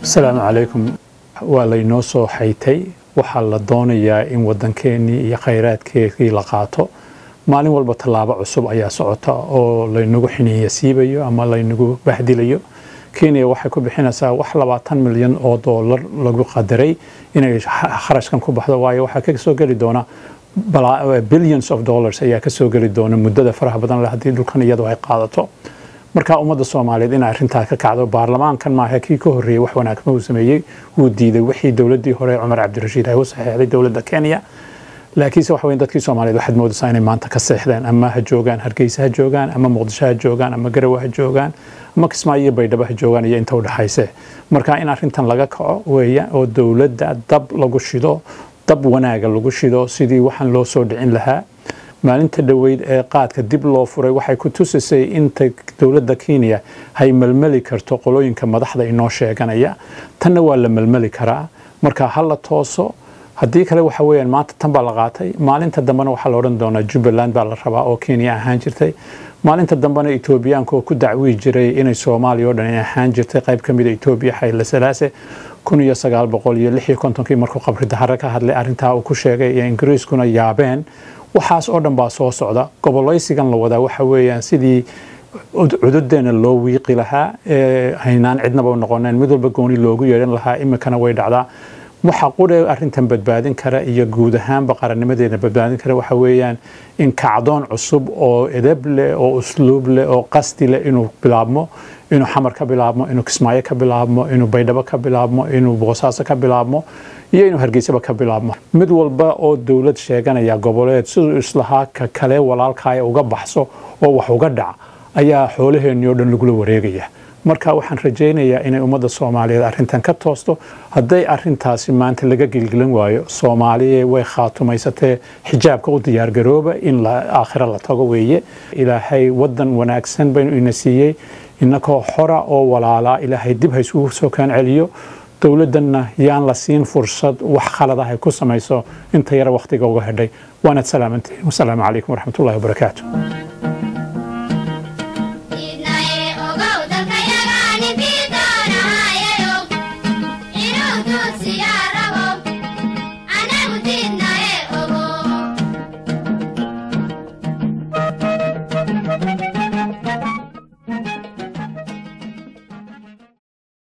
Asalaamu calaykum. Waa laynoo soo xaytay. Waxaa la doonayaa in waddankeenii iyo khayraadkeedii la qaato. Maalin walba tallaabo cusub ayaa socota oo laynagu xininya siibayo ama laynagu bahdilayo. Kenya waxay ku bixinaysaa wax 20 milyan oo doolar lagu qadaray inay kharashkan ku baxdo, waayo waxaa ka soo geli doona billions of dollars ayaa ka soo geli doona muddada faraha badan leh haddii dhulkan iyadu ay qaadato. Marka ummadda Soomaaliyeed in arrintaa ka kacdo. Baarlamaankan maaha, kii ka horreeyey wax wanaagma uu sameeyey. Wuu diiday wixii dowladdii hore Cumar Cabdirashiid ay u saxeexday dowladda Kenya. Laakiinse waxa weyn, dadkii Soomaaliyeed waxaad moodaysaa inay maanta ka seexdeen. Ama ha joogaan Hargeysa ha joogaan, ama Muqdisho ha joogaan, ama Garowe ha joogaan, ama Kismaayo iyo Baydhabo ha joogaan iyo inta u dhaxayse. Marka in arrintan laga kaco weeya oo dowladda dab lagu shido, dab wanaaga lagu shido, sidii waxaan loo soo dhicin lahaa. Maalinta dhoweyd ee qaadka dib loo furay waxay ku tusisay inta dowladda Kenya hay melmeli karto qolooyinka madaxda inoo sheeganaya. Tanna waa la melmeli karaa. Marka ha la tooso. Haddii kale waxa weeyaan, maanta tan baa la qaatay, maalinta dambena waxaa la odhan doonaa Jubbaland baa la rabaa oo Kenya ahaan jirtay. Maalinta dambena Etoobiyaanka oo ku dacwii jiray inay Soomaaliya oo dhan ay ahaan jirtay qayb ka mida Etoobiya, Xayle Salaase 1956-kii markuu Qabri Dahare ka hadlay arrintaa uu ku sheegay iyo Ingiriiskuna yaabeen. Waxaas oo dhan baa soo socda. Gobolaysigan la wadaa waxa weeyaan sidii cududeena loo wiiqi lahaa ee haynaan cidnaba u noqoneen, mid walba gooni loogu yeedhan lahaa. Iminkana way dhacdaa. Waxa qudhe arrintan badbaadin kara iyo guud ahaanba qarannimadeena badbaadin kara waxa weeyaan in kacdoon cusub oo edeb leh oo usluub leh oo qasdi leh inuu bilaabmo, inuu Xamar ka bilaabmo, inuu Kismaayo ka bilaabmo, inuu Baydhabo ka bilaabmo, inuu Boosaaso ka bilaabmo iyo inuu Hargeysaba ka bilaabmo. Mid walba oo dowlad sheeganaya goboleed siduu islahaa ka kale walaalkaaya uga baxso oo wax uga dhac ayaa xoolaheennii oo dhan lagula wareegaya. Marka waxaan rajaynayaa inay ummadda Soomaaliyeed arrintan ka toosto. Hadday arrintaasi maanta laga gilgilan waayo, Soomaaliya way khaatumaysatee, xijaabka u diyaargarooba in la aakhira la tago weeye. Ilaahay waddan wanaagsan baynu ina siiyey innakoo xora oo walaalaa. Ilaahay dib ha isugu soo kaan celiyo. Dowladdanna yaan la siin fursad wax khalad ah ay ku samayso inta yara wakhtiga uga hedhay. Waanad salaamantihiin. Wasalaamu calaykum waraxmatullahi wabarakaatu.